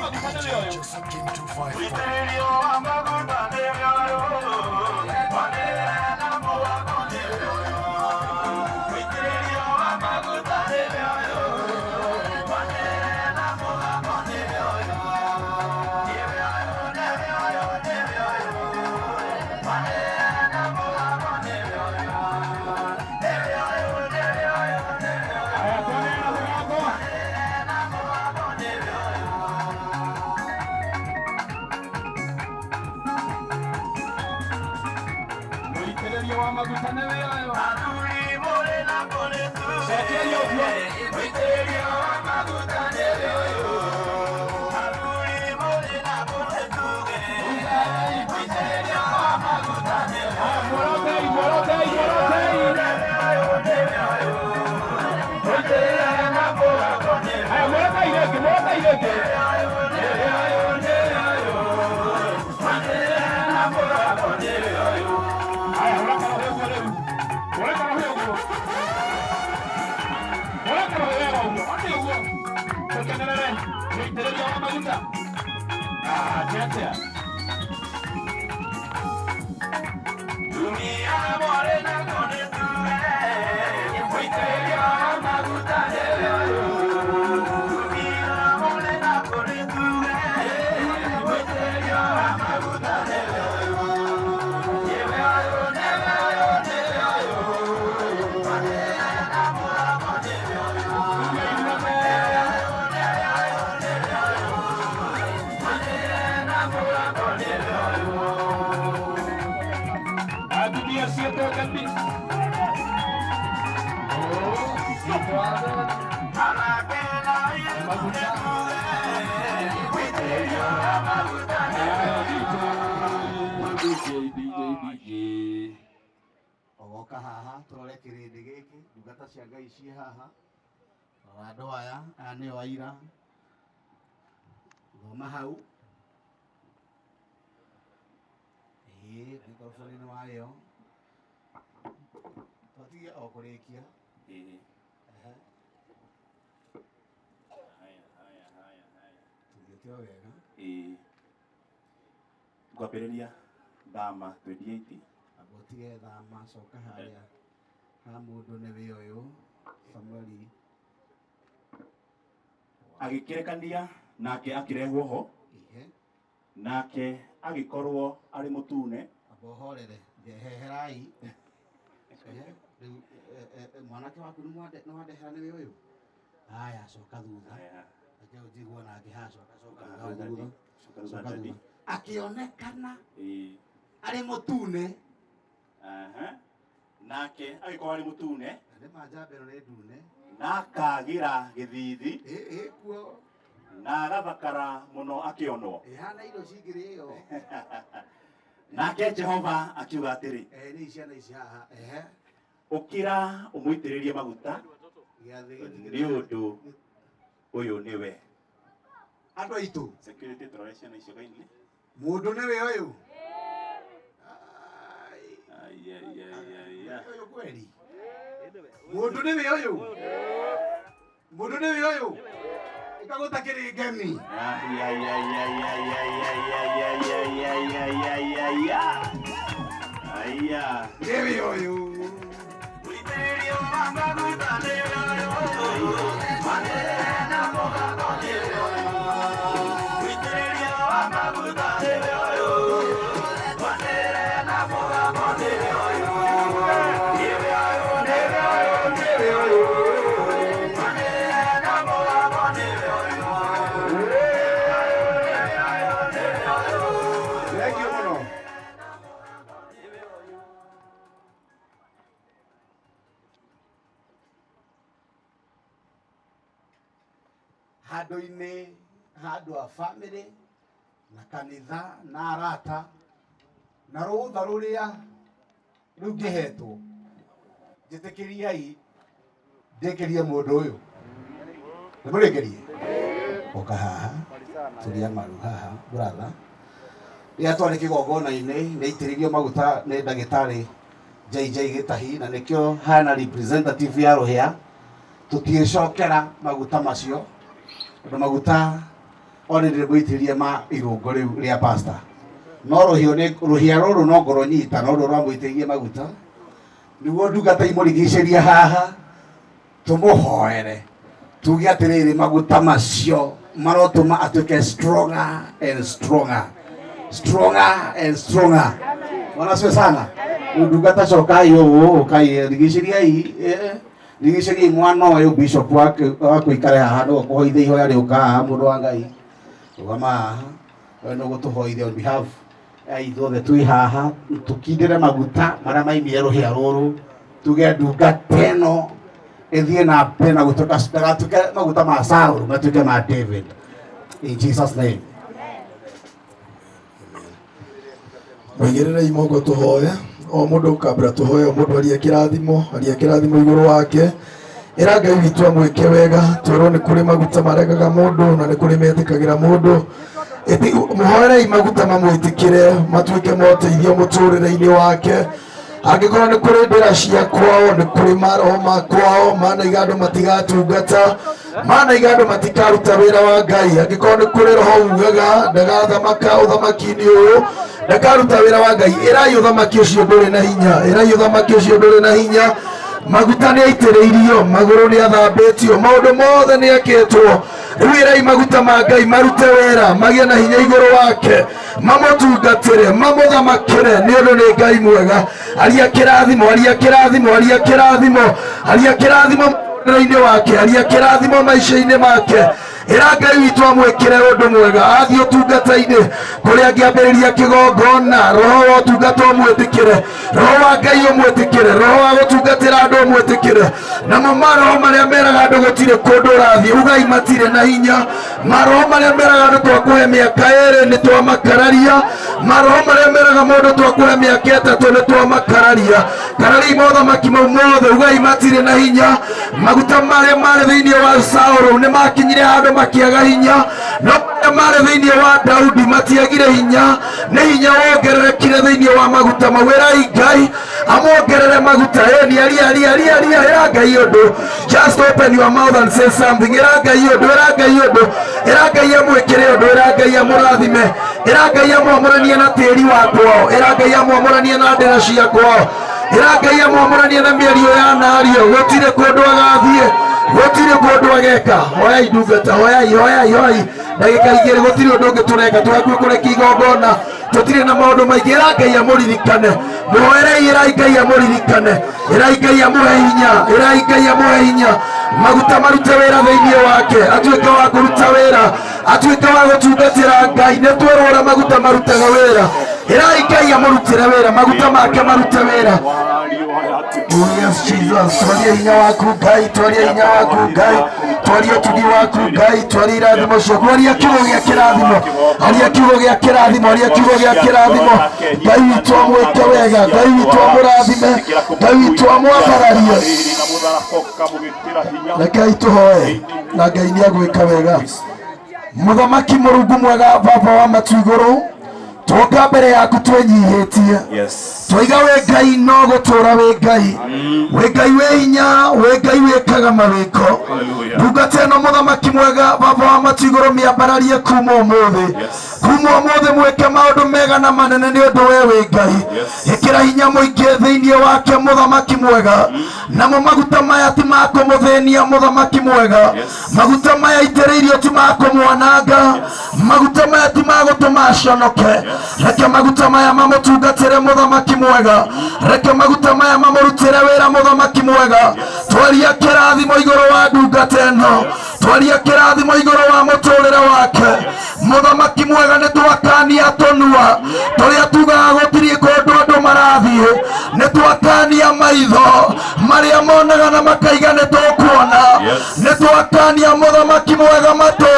Maguta nĩ ũyũ. Joseph Jim 254. Mũitĩrĩrio wa maguta nĩ ũyũ. Wanĩrĩre na mũgambo nĩ ũyũ. Mũitĩrĩrio wa maguta nĩ ũyũ. Wanĩrĩre na mũgambo nĩ ũyũ. Nĩ ũyũ, nĩ ũyũ, nĩ ũyũ. Wanĩrĩre na mũgambo nĩ ũyũ. Nĩ ũyũ, nĩ ũyũ, nĩ ũyũ. Haya, tuone na mũgambo. Wanĩrĩre na mũgambo nĩ ũyũ. Mũitĩrĩrio wa maguta nĩ ũyũ. Athuri mũrĩ na kũrĩ tuge. Cokeria ũguo. Mũitĩrĩrio wa maguta nĩ ũyũ. Athuri mũrĩ na kũrĩ tuge. Mũitĩrĩrio wa maguta nĩ ũyũ. Haya, muorotei, muorotei, muorotei. Mũitĩrĩrio na mũgambo nĩ ũyũ. Haya, muorotei rĩngĩ, muorotei rĩngĩ. Nĩ ũyũ, nĩ ũyũ. Mũitĩrĩrio na mũgambo nĩ ũyũ. Haya, hũra karũhĩ ũguo rĩu. Hũra karũhĩ ũguo. Hũra karũhĩ wega ũguo. Ati ũguo. Tũkenerere mũitĩrĩrio wa maguta. Ah, atĩa atĩa. Tumia mũrĩ na kũrĩ tuge. Mũitĩrĩrio wa maguta nĩ ũyũ. Tumia mũrĩ na kũrĩ tuge. Mũitĩrĩrio wa maguta nĩ ũyũ. Nĩ ũyũ, nĩ ũyũ, nĩ ũyũ. Wanĩrĩre na mũgambo nĩ ũyũ. Tuge ithuothe. Nĩ ũyũ, nĩ ũyũ. Wanĩrĩre na mũgambo nĩ ũyũ. Atumia ciĩtwo ngemi. Oh, ciĩtwo athoni. Anake na airĩtu nĩ tuge. Mũitĩrĩrio wa maguta nĩ ũyũ. DJ, DJ, DJ. Ogoka haha tũrore kĩrĩndĩ gĩkĩ ndungata cia Ngai ciĩ haha. Rora andũ aya, aya nĩo aira. Thoma hau. Ĩĩ, microphone-inĩ warĩo. Twatigia o kũrĩkia. Ĩĩ. Ehe, Haya, haya, haya, haya. tũthiĩte o wega. Ĩĩ. Ngwambĩrĩria thama 28. Amba ũtige thama, coka harĩa ha mũndũ nĩwe ũyũ Samueli. Agĩkĩrekania nake akĩrehwo ho, Ihe, nake agĩkorwo arĩ mũtune. amba ũhorere, njeheherai. Ehe, rĩu mwanake waku nĩwandehera nĩwe ũyũ? Haya, coka thutha. Haya. Reke ũnjigue nake haha, coka coka Coka hau thutha, thutha. Coka thutha, Coka daddy. thutha. Akĩonekana Ĩĩ. arĩ mũtune. Aha. Nake agĩkorwo arĩ mũtune Na nĩ ma njamba ĩno nĩ ndune. na akagĩra gĩthithi Ĩ ĩ kuo na agathakara mũno akĩonwo. ĩhana irio cingĩrĩo. Nake Jehova akiuga atĩrĩ, Eh, nĩ ciana ici haha. Ehe. ũkĩra ũmũitĩrĩrie maguta Gĩathĩ nĩ ũndũ ũyũ nĩwe. Andũ aitũ, Security tũrore ciana icio kainĩ. mũndũ nĩwe ũyũ. Ai. Ai, ai, ai, ai, ai. Ũyũ kweli. Mũndũ nĩwe ũyũ. Mũndũ nĩwe ũyũ. Ĩkagũta kĩrĩ ngemi. Ai, ai, ai, ai, ai, ai, ai, ai, ai, ai, ai, ai, ai, ai, ai. Ai, ai. Nĩwe ũyũ. Mũitĩrĩrio wa maguta nĩ ũyũ. Wanĩrĩre na mũgambo nĩ ũyũ. Mũitĩrĩrio wa maguta nĩ ũyũ. Wanĩrĩre na mũgambo nĩ ũyũ. Nĩ ũyũ, nĩ ũyũ, nĩ ũyũ. Wanĩrĩre na mũgambo nĩ ũyũ. Nĩ ũyũ, nĩ ũyũ. Thank you mũno. Handũ-inĩ ha andũ a bamĩrĩ na kanitha na arata na rũtha rũrĩa rĩu ngĩhetwo njĩtĩkĩriai ndĩkĩrie mũndũ ũyũ. Nĩ mũrĩkĩrie? Ũka haha, turia maru haha brother. Rĩrĩa twarĩ kĩgongona-inĩ nĩ aitĩrĩirio maguta nĩ ndagĩtarĩ JJ Gĩtahi na nĩkĩo hana representative ya rũhĩa tũtiĩcokera maguta macio tondũ maguta Already ndĩmũitĩrĩrie ma irũngo rĩu rĩa pastor. No rũhiũ nĩ rũhĩa rũrũ no ngorwo nyita no rũrũ rwamũitĩrĩrie maguta. Nĩguo ndungata imũrigicĩrie haha tũmũhoere tuge atĩrĩrĩ maguta macio marotũma atuĩke stronger and stronger, stronger and stronger. Bwana asifiwe sana. Ndungata cokai ũũ ũkai rigicĩriai rigicĩriai mwana ũyũ bishop waku ikare haha nĩwe ũkũhoithia ihoya rĩũka haha mũndũ wa Ngai rũgama haha we nĩ ũgũtũhoithia on behalf ya ithuothe twĩ haha tũkindĩre maguta marĩa maimire rũhĩa rũrũ tuge ndungata ĩno ĩthiĩ na mbere na gũtuĩka ndagatuĩke maguta ma Saul matuĩke ma David in Jesus name. Mũigĩrĩrei moko tũhoe o mũndũ kabla tũhoe o mũndũ arie kĩrathimo arie kĩrathimo igũrũ wake ĩra Ngai witũ amwĩke wega twĩrwo nĩ kũrĩ maguta maregaga mũndũ na nĩ kũrĩ metĩkagĩra mũndũ. Mũhoerei maguta mamwĩtĩkĩre matuĩke moteithio mũtũrĩre-inĩ wake. Angĩkorwo nĩ kũrĩ ndĩra cia kwao nĩ kũrĩ maroho ma kwao manaiga andũ matigatungata manaiga andũ matikaruta wĩra wa Ngai. Angĩkorwo nĩ kũrĩ roho ugaga ndagathamaka ũthamaki-inĩ ũyũ ndakaruta wĩra wa Ngai, ĩrai ũthamaki ũcio ndũrĩ na hinya, ĩrai ũthamaki ũcio ndũrĩ na hinya. Maguta nĩ aitĩrĩirio, magũrũ nĩ athambĩtio, maũndũ mothe nĩ ekĩtwo. Rĩu ĩrai maguta ma Ngai marute wĩra, magĩe na hinya igũrũ wake, mamũtungatĩre, mamũthamakĩre, nĩ ũndũ nĩ Ngai mwega. Aria kĩrathimo, aria kĩrathimo, aria kĩrathimo, aria kĩrathimo mũtũrĩre-inĩ wake, aria kĩrathimo maica-inĩ make. Ĩra Ngai witũ amwĩkĩre ũndũ mwega athiĩ ũtungata-inĩ kũrĩa angĩambĩrĩria kĩgongona, roho wa ũtungata ũmwĩtĩkĩre, roho wa Ngai ũmwĩtĩkĩre, roho wa gũtungatĩra andũ ũmwĩtĩkĩre. Namo maroho marĩa meraga andũ gũtirĩ kũndũ ũrathiĩ, ugai matirĩ na hinya. Maroho marĩa meraga andũ twakũhe mĩaka ĩrĩ nĩ twamakararia. Maroho marĩa meraga mũndũ twakũhe mĩaka ĩtatũ nĩ twamakararia. Karariai mothamaki mau mothe, ugai matirĩ na hinya. Maguta marĩa marĩ thĩinĩ wa Saũlũ nĩ makinyire handũ makĩaga hinya, no marĩa marĩ thĩinĩ wa Daudi matiagire hinya, nĩ hinya wongererekire thĩinĩ wa maguta mau. Ĩrai Ngai amuongerere maguta. Ĩni aria aria aria aria, ĩra Ngai ũndũ. Just open your mouth and say something. Ĩra Ngai ũndũ, ĩra Ngai ũndũ, ĩra Ngai amwĩkĩre ũndũ, ĩra Ngai amũrathime, ĩra Ngai amwamũranie na tĩri wa kwao, ĩra Ngai amwamũranie na ndĩra cia kwao, ĩra Ngai amwamũranie na mĩario ya nario. Gũtirĩ kũndũ agathiĩ, gũtirĩ kũndũ ageka. Hoyai ndungata, hoyai, hoyai, hoyai ndagĩka igĩrĩ, gũtirĩ ũndũ ũngĩ tũreka, tũhakuhĩ kũrekia igongona, tũtirĩ na maũndũ maingĩ. Ĩra Ngai amũririkane, mũhoerei, ĩrai Ngai amũririkane, ĩrai Ngai amũhe hinya, ĩrai Ngai amũhe hinya, maguta marute wĩra thĩinĩ wake, atuĩke wa kũruta wĩra, atuĩke wa gũtungatĩra Ngai. Nĩ twerwo ũrĩa maguta marutaga wĩra. Ĩrai Ngai amũrutĩre wĩra, maguta make marute wĩra. Oh yes Jesus, twarie hinya waku Ngai, twarie hinya waku Ngai, twarie ũtugi waku Ngai, twarie irathimo ciaku, aria kiugo gĩa kĩrathimo, aria kiugo gĩa kĩrathimo, aria kiugo gĩa kĩrathimo. Ngai witũ amwĩke wega, Ngai witũ amũrathime, Ngai witũ amwambararie. Rekei tũhoe na Ngai nĩ agwĩka wega. Mũthamaki Mũrungu mwega, Baba wa matu igũrũ, twoka mbere yaku twĩnyihĩtie. Twaiga wĩ Ngai no gũtũra wĩ Ngai, wĩ Ngai wĩ hinya, wĩ Ngai wĩkaga mawĩko. Ndungata ĩno mũthamaki mwega, Baba wa matu igũrũ, mĩambararie kuma ũmũthĩ, kuma ũmũthĩ mwĩke maũndũ mega na manene nĩ ũndũ we wĩ Ngai. Ĩkĩra hinya mũingĩ thĩinĩ wake mũthamaki mwega, namo maguta maya ti ma kũmũthĩnia mũthamaki mwega, maguta maya aitĩrĩirio ti ma kũmwananga, maguta maya ti ma gũtũma aconoke. Reke maguta maya mamũtungatĩre mũthamaki mwega, reke maguta maya mamũrutĩre wĩra mũthamaki mwega. Twaria kĩrathimo igũrũ wa ndungata ĩno, twaria kĩrathimo igũrũ wa mũtũrĩre wake mũthamaki mwega. Nĩ twakania tũnua tũrĩa tugaga gũtirĩ kũndũ andũ marathiĩ, nĩ twakania maitho marĩa monaga na makaiga nĩ tũkuona, nĩ twakania mũthamaki mwega matũ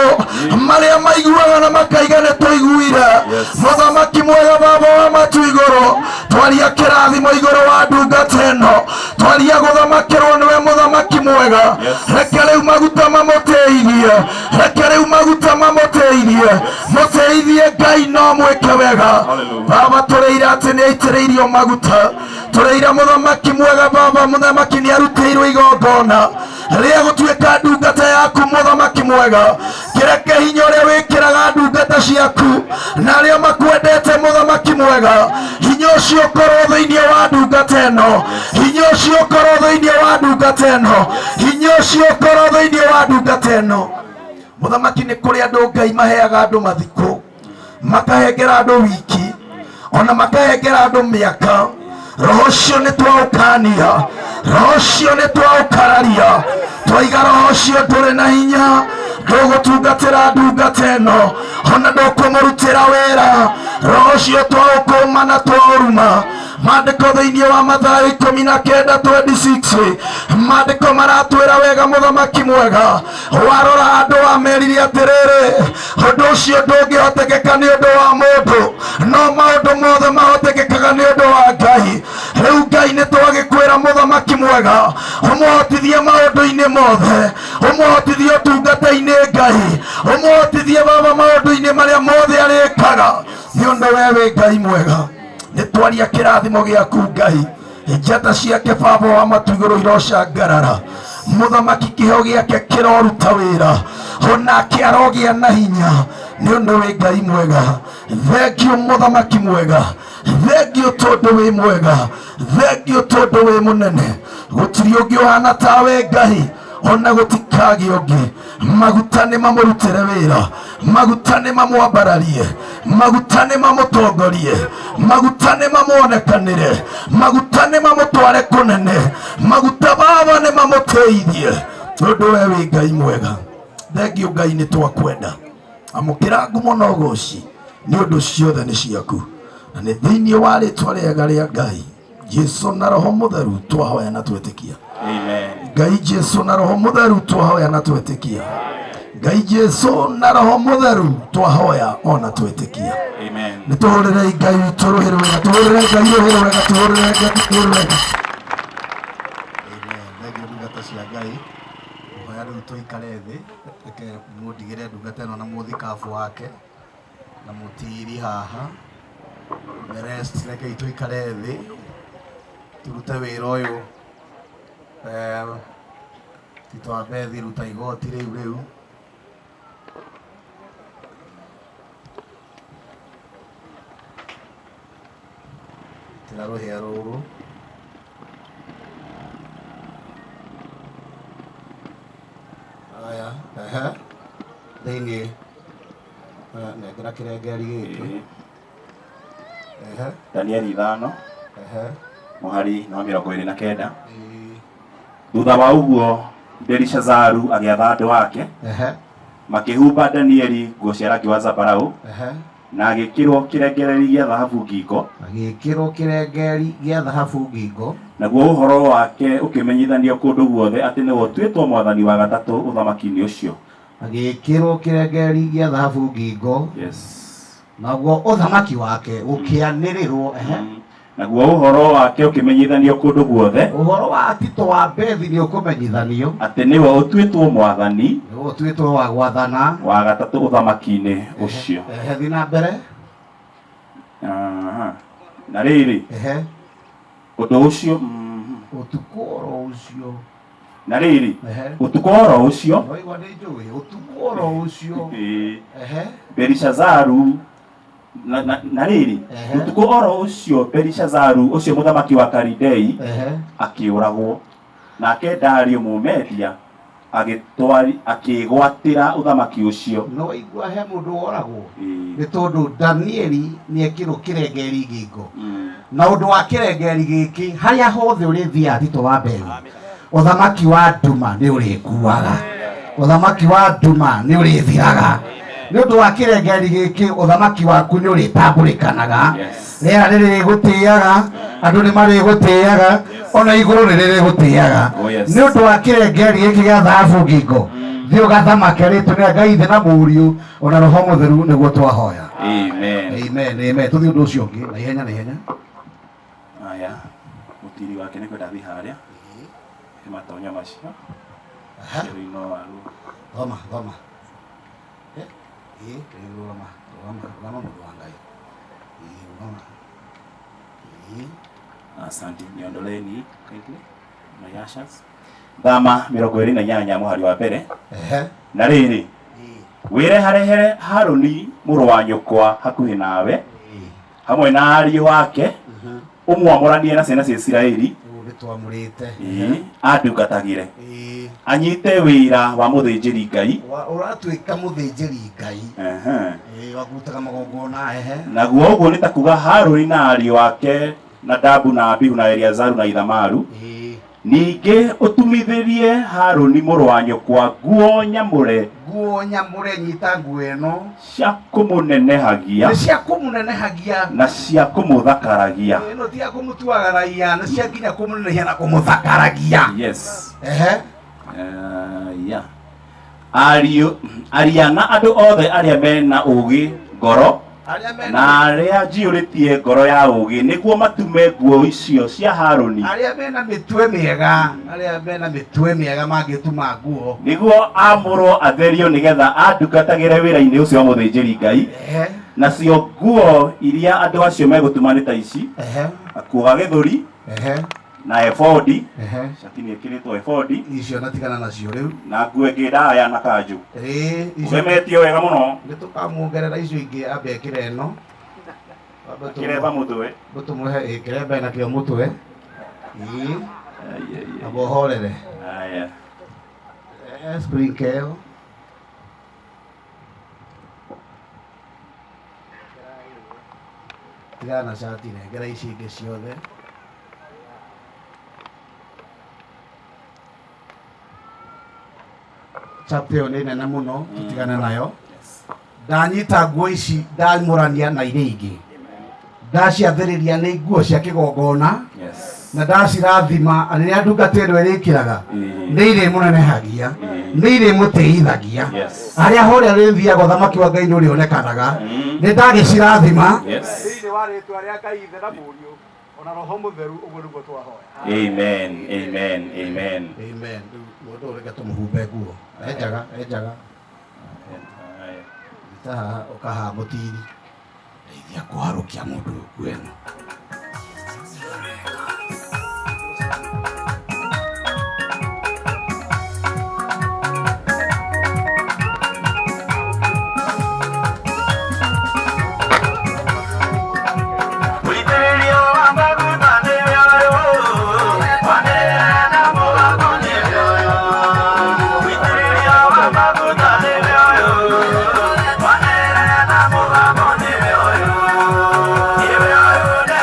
marĩa maiguaga na makaiga nĩ tũiguire. Mũthamaki mwega, Baba wa matu igũrũ, twaria kĩrathimo igũrũ wa ndungata ĩno, twaria gũthamakĩrwo nĩwe mũthamaki mwega. Reke rĩu maguta mamũteithie, reke rĩu maguta mamũteithie, mũteithie Ngai no mwĩke wega. Baba, tũrĩire atĩ nĩ aitĩrĩirio maguta, tũrĩire mũthamaki mwega. Baba mũthamaki nĩ arutĩirwo igongona rĩa gũtuĩka ndungata yaku mũthamaki mwega. Kĩreke hinya ũrĩa wĩkĩraga ciaku na arĩa makwendete mũthamaki mwega. Hinya ũcio ũkorwo thĩinĩ wa ndungata ĩno, hinya ũcio ũkorwo thĩinĩ wa ndungata ĩno, hinya ũcio ũkorwo thĩinĩ wa ndungata ĩno. Mũthamaki, nĩ kũrĩ andũ Ngai maheaga andũ mathikũ, makahengera andũ wiki, ona makahengera andũ mĩaka. Roho ũcio nĩ twaũkania, roho ũcio nĩ twaũkararia, twaiga roho ũcio ndũrĩ na hinya, ndũgũtungatĩra ndungata ĩno, ona ndũkũmũrutĩra wĩra. Roho ũcio twaũkũma na twaũruma. Maandĩko thĩinĩ wa Mathayo 19:26, maandĩko maratwĩra wega, mũthamaki mwega. Warora andũ amerire atĩrĩrĩ, ũndũ ũcio ndũngĩhotekeka nĩ ũndũ wa mũndũ, no maũndũ mothe mahotekekaga nĩ ũndũ wa Ngai. Rĩu Ngai, nĩ twagĩkwĩra, mũthamaki mwega, ũmũhotithie maũndũ-inĩ mothe, ũmũhotithie ũtungata-inĩ Ngai, ũmũhotithie Baba maũndũ-inĩ marĩa mothe arĩkaga, nĩ ũndũ we wĩ Ngai mwega. Nĩ twaria kĩrathimo gĩaku Ngai, njata ciake Baba wa matu igũrũ irocangarara. Mũthamaki, kĩheo gĩake kĩroruta wĩra, onake arogĩa na hinya, nĩ ũndũ wĩ Ngai mwega. Thengiũ mũthamaki mwega, thengiũ tondũ wĩ mwega, thengiũ tondũ wĩ mũnene. Gũtirĩ ũngĩ ũhana tawe Ngai, ona gũtikagĩa ũngĩ. Maguta nĩ mamũrutĩre wĩra, maguta nĩ mamwambararie, maguta nĩ mamũtongorie, maguta nĩ mamuonekanĩre, maguta nĩ mamũtware kũnene, maguta Baba nĩ mamũteithie, tondũ we wĩ Ngai mwega. Thengiũ Ngai, nĩ twakwenda. Amũkĩra ngumo na ũgoci, nĩ ũndũ ciothe nĩ ciaku, na nĩ thĩinĩ wa rĩtwa rĩega rĩa Ngai Jesu na Roho Mũtheru twahoya na twetĩkia. Amen. Ngai Jesu na Roho Mũtheru twahoya na twetĩkia. Ngai Jesu na Roho Mũtheru twahoya ona twetĩkia. Amen. Nĩ tũhũrĩrei Ngai witũ rũhĩ rwega, tũhũrĩre Ngai rũhĩ rwega, tũhũrĩre Ngai rũhĩ rwega. Amen. Thengiũ ndungata cia Ngai. Hoya rĩu tũikare thĩ, reke mũndigĩre ndungata ĩno na mũthikabu wake na mũtiri haha. The rest rekei tũikare thĩ turute wĩra ũyũ. Tito wa Bethi, ruta igoti rĩu rĩu. Tĩra rũhĩa rũrũ. Aya, ehe. Thĩinĩ nengera kĩrengeri gĩkĩ. Ehe. Danieli 5 Ehe. Mũhari wa 29. Ĩĩ. Thutha wa ũguo Belishazaru agĩatha andũ ake, makĩhumba Danieli nguo cia rangi wa zambarau, na agĩkĩrwo kĩrengereri gĩa thahabu ngingo. Agĩkĩrwo kĩrengeri gĩa thahabu ngingo. Naguo ũhoro wake ũkĩmenyithanio kũndũ guothe atĩ nĩwe ũtuĩtwo mwathani wa gatatũ ũthamaki-inĩ ũcio. Agĩkĩrwo kĩrengeri gĩa thahabu ngingo. Naguo ũthamaki wake ũkĩanĩrĩrwo, ehe. Naguo ũhoro wake ũkĩmenyithanio kũndũ guothe Ũhoro wa Tito wa Bethi nĩ ũkũmenyithanio atĩ nĩwe ũtuĩtwo mwathani nĩwe ũtuĩtwo wa gwathana wa gatatũ ũthamaki-inĩ ũcio. Ehe, thiĩ na mbere. Aha. Na rĩrĩ, ũndũ ũcio Ũtukũ oro ũcio. Na rĩrĩ, ũtukũ oro ũcio, Waigua nĩ njũĩ ũtukũ oro ũcio. Belishazaru na rĩrĩ, ũtukũ oro ũcio Belishazaru ũcio mũthamaki wa Kalidei akĩũragwo, nake Dario Mũmedia akĩgwatĩra ũthamaki ũcio. No waigua he mũndũ woragwo nĩ tondũ Danieli nĩ ekĩrwo kĩrengeri ngingo. Na ũndũ wa kĩrengeri gĩkĩ, harĩa hothe ũrĩthiaga, Tito wa Bethi, ũthamaki wa nduma nĩ ũrĩkuaga, ũthamaki wa nduma nĩ ũrĩthiraga nĩ ũndũ wa kĩrengeri gĩkĩ. Ũthamaki waku nĩ ũrĩtambũrĩkanaga. Rĩera nĩ rĩrĩgũtĩaga, andũ nĩ marĩgũtĩaga, ona igũrũ nĩ rĩrĩgũtĩaga. Oh, yes. Nĩ ũndũ wa kĩrengeri gĩkĩ gĩa thahabu ngingo. Thiĩ ũgathamake rĩtũ nĩ Ngai Ithe na Mũriũ ona Roho Mũtheru nĩguo twahoya. Amen. Amen, amen. Tũthiĩ ũndũ ũcio ũngĩ na ihenya, na ihenya. Aya, mũtiri wake nĩ kwenda athiĩ harĩa he matonya macio rĩu no waru. Thoma, thoma. Ĩ rũgama, rũgama, rũgama, mũndũ wa Ngai. Ĩ, rũgama. Ĩ. Asante, niondoleni kindly my ushers. Thama 28 mũhari wa mbere. Na rĩrĩ, Wĩreharehere Harũni mũrũ wa nyũkwa hakuhĩ nawe hamwe na ariũ ake, ũmwamũranie na ciana cia Isiraeli. Rĩu nĩ twamũrĩte. Ĩĩ, andungatagĩre, anyite wĩra wa mũthĩnjĩri Ngai. Ũratuĩka mũthĩnjĩri Ngai. Ehe. Ĩĩ, wa kũrutaga magongona. Ehe. Naguo ũguo nĩ ta kuga Harũni na ariũ ake, Nadabu na Abihu na Eliazaru na Ithamaru. Ningĩ ũtumithĩrie Harũni mũrũ wa nyũkwa nguo nyamũre. Nguo nyamũre, nyita nguo ĩno. Cia kũmũnenehagia. Nĩ cia kũmũnenehagia. Na cia kũmũthakaragia. Ĩno ti ya kũmũtuagaragia, nĩ cia nginya kũmũnenehia na kũmũthakaragia. Yes. Ehe. Yeah. Ariũ aria na andũ othe arĩa mena ũũgĩ ngoro arĩa mena na arĩa njiyũrĩtie ngoro ya ũũgĩ, nĩguo matume nguo icio cia Harũni. Arĩa mena mĩtwe mĩega, arĩa mena mĩtwe mĩega mangĩtuma nguo. Nĩguo amũrwo atherio, nĩgetha andungatagĩre wĩra-inĩ ũcio wa mũthĩnjĩri Ngai. Ehe. Nacio nguo iria andũ acio megũtuma nĩ ta ici: Ehe. gakuo ga gĩthũri, Ehe. na ebodi. Ehe. Cati nĩ ĩkĩrĩtwo ebodi. Icio natigana nacio rĩu. Na nguo ĩngĩ ndaya na kanjũ. Ĩĩ, icio. Ũgemetio wega mũno. Nĩ tũkamuongerera icio ingĩ, ambe ekĩre ĩno. Ambe Kĩremba mũtwe. Tũmũhe, ĩ, kĩremba ĩna kĩo mũtwe. Ĩĩ, amba ũhorere. Aya. Sprinkle ĩyo. Tigana na cati, nengera ici ingĩ ciothe. Chapter ĩyo nĩ nene mũno, tũtigane nayo. Ndanyita nguo ici, ndamũrania na iria ingĩ, ndaciathĩrĩria nĩ nguo cia kĩgongona. Yes. Na ndacirathima, rĩrĩa ndungata ĩno ĩrĩkĩraga, nĩ irĩmũnenehagia, nĩ irĩmũtĩithagia. Yes. Harĩa horĩa rĩthiaga, ũthamaki wa Ngai nĩ ũrĩonekanaga. Nĩ ndagĩcirathima. Yes. Thĩinĩ wa rĩtwa rĩa Ngai Ithe na Mũriũ ona Roho Mũtheru, ũguo nĩguo twahoya. Amen, amen, amen. Amen. Rĩu mũndũ ũyũ reke tũmũhumbe nguo enjaga enjaga. Aya. Ta haha, ũkahaha mũtiri, ndeithia kũharũkia mũndũ ũyũ nguo ĩno. Wĩitĩrĩrio wa maguta nĩ ũyũ, wanĩrĩre na mũgambo nĩ ũyũ. Wĩitĩrĩrio wa maguta nĩ ũyũ, wanĩrĩre na mũgambo nĩ ũyũ. Nĩ ũyũ, nĩ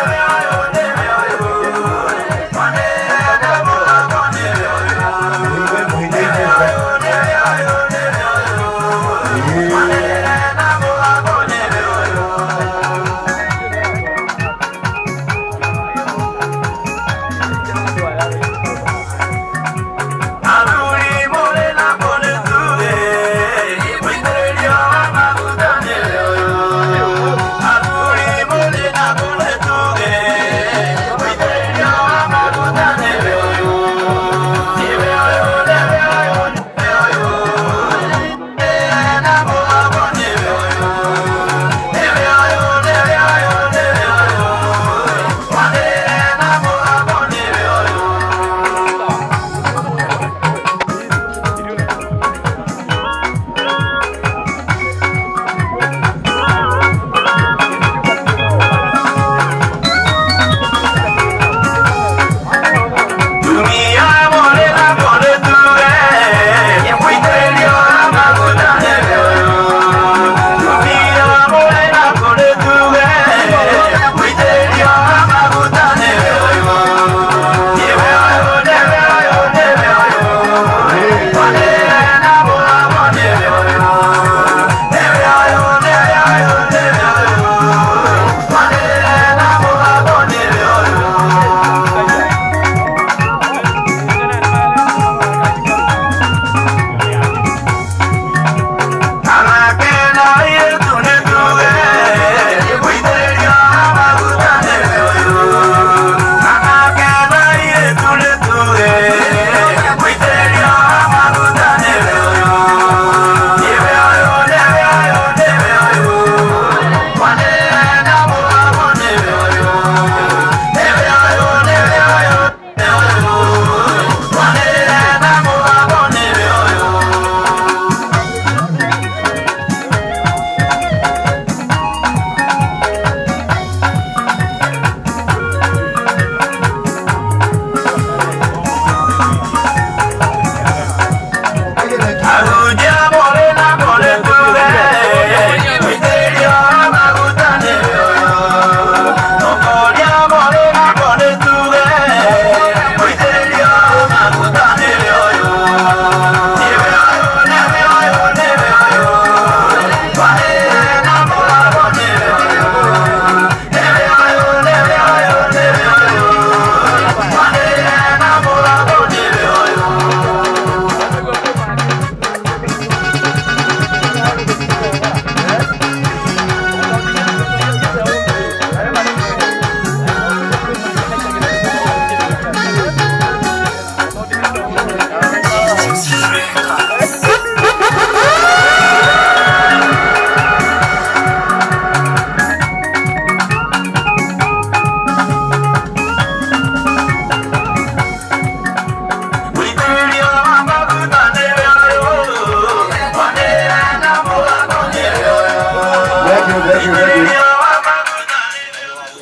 Thank you, thank you.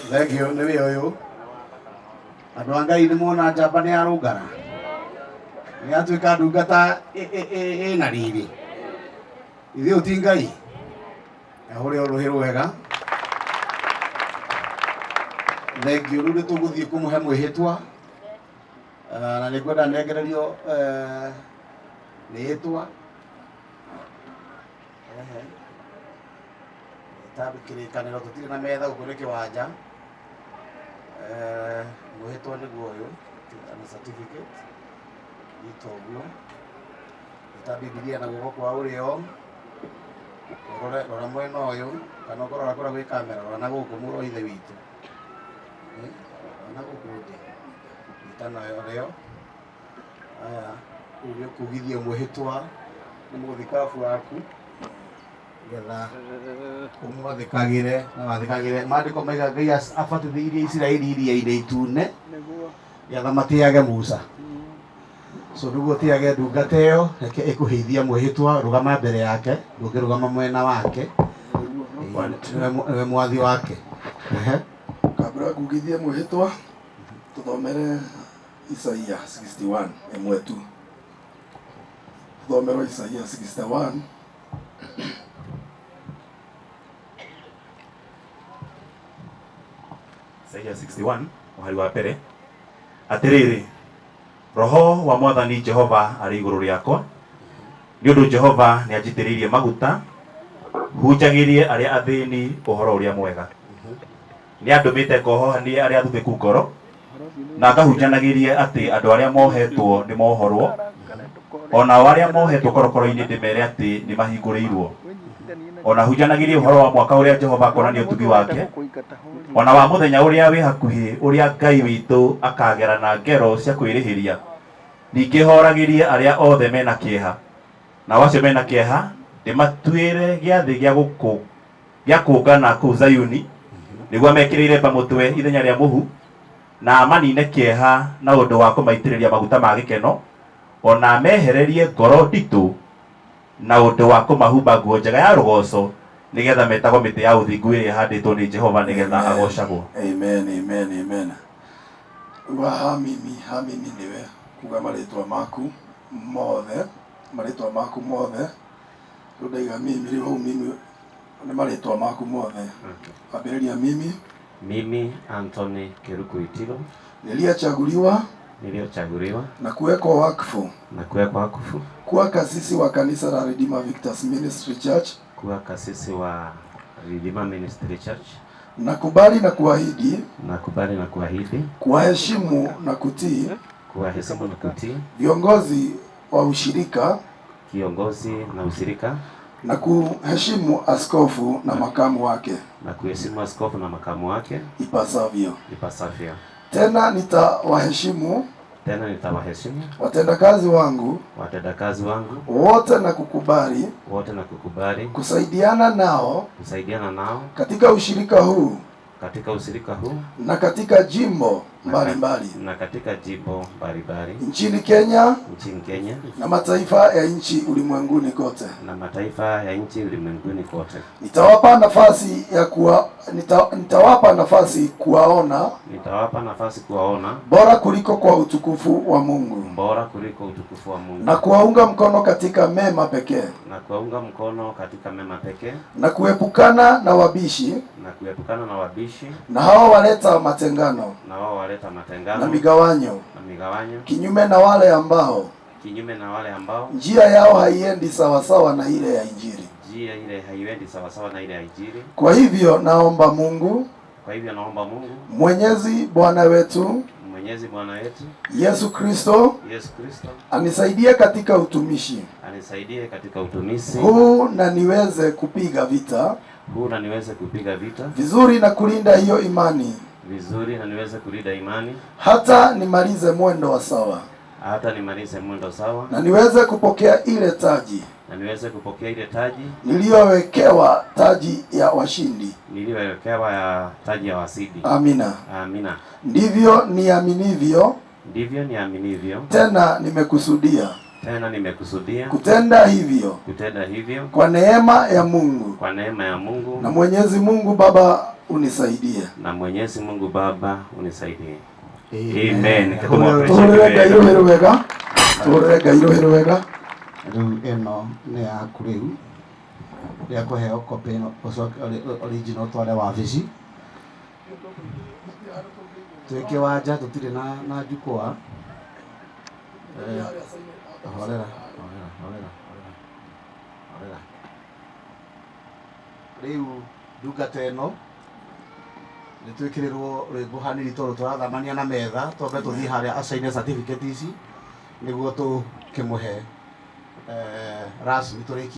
Thank you, nĩ wĩ ũyũ. Andũ a Ngai nĩ muona njamba nĩ yarũngara. Nĩ yatuĩka ndungata ĩna riri. Ithuĩ ũyũ ti Ngai. Ahũre rũhĩ rwega. Thank you. Rĩu nĩ tũgũthiĩ kũmũhe mwĩhĩtwa. Na nĩ ngwenda nengererio rĩtwa. Ehe. Gĩtabu kĩrĩkanĩro tũtirĩ na metha gũkũ nĩ kĩwanja. Mwĩhĩtwa nĩguo ũyũ na certificate. Nyita ũguo. Nyita Bibilia na guoko kwa ũrĩo. Rora rora mwena ũyũ kana ũkũrora kũrĩa gwĩ kamera rora na gũkũ mũrũ wa ithe witũ. Rora na gũkũ ndĩ. Nyita nayo rĩo. Aya, rĩu nĩ ũkugithia mwĩhĩtwa nĩ mũthikabu waku getha ũmwathĩkagĩre na wathĩkagĩre. Maandĩko maiga Ngai abatithĩirie Isiraeli iria-inĩ itune getha matĩage Musa. So nĩguo ũtĩage ndungata ĩyo, reke ĩkũheithia mwĩhĩtwa, rũgama mbere yake, ndũngĩrũgama mwena wake. Nĩwe mwathi wake. Ehe. Kabla ngugithie mwĩhĩtwa, tũthomere Isaia 61 ĩmwe tu. Tũthomerwo Isaia 61. Isaia 61 mũhari wa mbere. Atĩrĩrĩ, Roho wa Mwathani Jehova arĩ igũrũ rĩakwa, nĩ ũndũ Jehova nĩ anjitĩrĩirie maguta hunjagĩrie arĩa athĩni ũhoro ũrĩa mwega. Nĩ andũmĩte ngohohanie arĩa athuthĩku ngoro, na ngahunjanagĩrie atĩ andũ arĩa mohetwo nĩ mohorwo, o nao arĩa mohetwo korokoro-inĩ ndĩmere atĩ nĩ mahingũrĩirwo. O na hunjanagĩrie ũhoro wa mwaka ũrĩa Jehova akonania ũtugi wake, ona wa mũthenya ũrĩa wĩ hakuhĩ ũrĩa Ngai witũ akagerana ngero cia kwĩrĩhĩria. Ningĩ horagĩrie arĩa othe mena kĩeha, nao acio mena kĩeha ndĩmatuĩre gĩathĩ gĩa kũngana kũu Zayuni, nĩguo mekĩrĩire mba mũtwe ithenya rĩa mũhu, na manine kĩeha na ũndũ wa kũmaitĩrĩria maguta ma gĩkeno, ona mehererie ngoro nditũ na ũndũ wa kũmahumba nguo njega ya rũgoco, nĩgetha metagwo mĩtĩ ya ũthingu ĩrĩa ĩhandĩtwo nĩ Jehova nĩgetha agocagwo. Amen, amen, amen. Uga ha mimi nĩwe kuga marĩtwa maku mothe, marĩtwa maku mothe. Rĩu ndaiga mimi, rĩu hau mimi nĩ marĩtwa maku mothe. Ambĩrĩria mimi. Mimi Anthony Keruku Itiro niliyechaguliwa niliyochaguliwa na kuwekwa wakfu na kuwekwa wakfu kuwa kasisi wa kanisa la Redeemer Victors Ministry Church, kuwa kasisi wa Redeemer Ministry Church, nakubali na kuahidi nakubali na kuahidi kuwaheshimu na kutii kuwaheshimu na kutii viongozi wa ushirika kiongozi na ushirika na kuheshimu askofu na makamu wake na kuheshimu askofu na makamu wake ipasavyo. ipasavyo. Tena nitawaheshimu Tena nitawaheshimu watendakazi wangu watendakazi wangu wote na kukubali wote na kukubali kusaidiana nao kusaidiana nao katika ushirika huu katika ushirika huu na katika jimbo mbalimbali na katika jimbo mbalimbali nchini Kenya nchini Kenya na mataifa ya nchi ulimwenguni kote. na mataifa ya nchi ulimwenguni kote. Nitawapa nafasi ya kuwa, nitawapa nafasi kuwaona Nitawapa nafasi kuwaona bora kuliko kwa utukufu wa Mungu bora kuliko utukufu wa Mungu na kuwaunga mkono katika mema pekee na kuwaunga mkono katika mema pekee na kuepukana na wabishi na kuepukana na wabishi na hao waleta matengano na wao waleta matengano na migawanyo na migawanyo kinyume na wale ambao kinyume na wale ambao njia yao haiendi sawasawa na ile ya Injili. njia ile haiendi sawasawa na ile ya Injili. Kwa hivyo naomba Mungu Kwa hivyo naomba Mungu Mwenyezi Bwana wetu Mwenyezi Bwana wetu Yesu Kristo Yesu Kristo anisaidie katika utumishi anisaidie katika utumishi huu na niweze kupiga vita huu na niweze kupiga vita vizuri na kulinda hiyo imani vizuri na niweze kulinda imani hata nimalize mwendo wa sawa hata nimalize mwendo sawa na niweze kupokea ile taji na niweze kupokea ile taji niliyowekewa, taji ya washindi. niliyowekewa ya taji ya wasidi. Amina. Amina. Ndivyo niaminivyo, Ndivyo niaminivyo, tena nimekusudia Tena nimekusudia kutenda hivyo kutenda hivyo kwa neema ya Mungu, kwa neema ya Mungu na Mwenyezi Mungu Baba unisaidie. Na Mwenyezi Mungu Baba unisaidie. Amen. Tuhurire Ngai rũhĩ rwega, tuhurire Ngai rũhĩ rwega. Rĩu ĩno nĩ yaku rĩu rĩa kũheo copy ĩno ũcoke original ũtware wabici twĩ kĩwanja tũtirĩ na jukwaa. Horera horera horera horera horera. Rĩu ndungata ĩno nĩ twĩkĩrĩrwo rwĩmbo hanini tondũ tũrathamania na metha twambe tũthiĩ harĩa acaine certificate ici nĩguo tũkĩmũhe rasmi tũrĩkie.